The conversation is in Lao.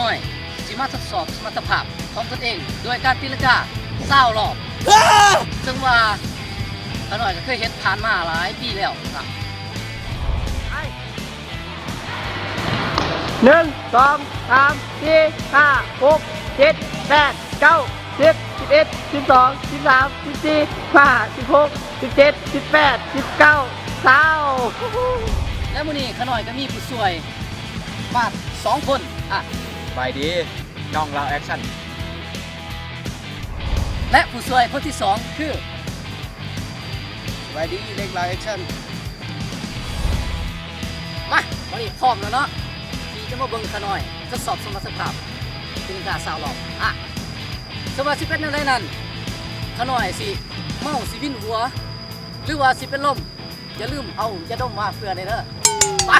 ນ້ອຍຊິມາທົດສອບສະມັດຕະພາບຂອງຕົນເອງ ໂດຍການຕີລັງກາຊາວຮອບ ເຊິ່ງວ່າຂ້ານ້ອຍກໍເຄີຍເຮັດຜ່ານມາຫຼາຍປີແລ້ວນະ. ໜຶ່ງ ສອງ ສາມ ສີ່ ຫ້າ ຫົກ ເຈັດ ແປດ ເກົ້າ ສິບ ສິບເອັດ ສິບສອງ ສິບສາມ ສິບສີ່ ສິບຫ້າ ສິບຫົກ ສິບເຈັດ ສິບແປດ ສິບເກົ້າ ຊາວ ແລະມື້ນີ້ຂ້ານ້ອຍກໍມີຜູ້ຊ່ວຍມາສອງຄົນ ອະ ສະບາຍດີ ນ້ອງລາວແອັກຊັນ ແລະຜູ້ຊ່ວຍຄົນທີສອງຄື ສະບາຍດີ ເລັກລາວແອັກຊັນ ມາ ມື້ນີ້ພ້ອມແລ້ວເນາະ ທີ່ຈະມາເບິ່ງຂ້ານ້ອຍທົດສອບສະມັດຕະພາບຕີລັງກາຊາວຮອບ ອະ ສຳລັບຊິເປັນແນວໃດນັ້ນ ຂ້ານ້ອຍຊິເມົາ ຊິວິນຫົວ ຫຼືວ່າຊິເປັນລົມ ຢ່າລືມເອົາຢາດົມມາເພື່ອແດ່ເດີ ໄປ.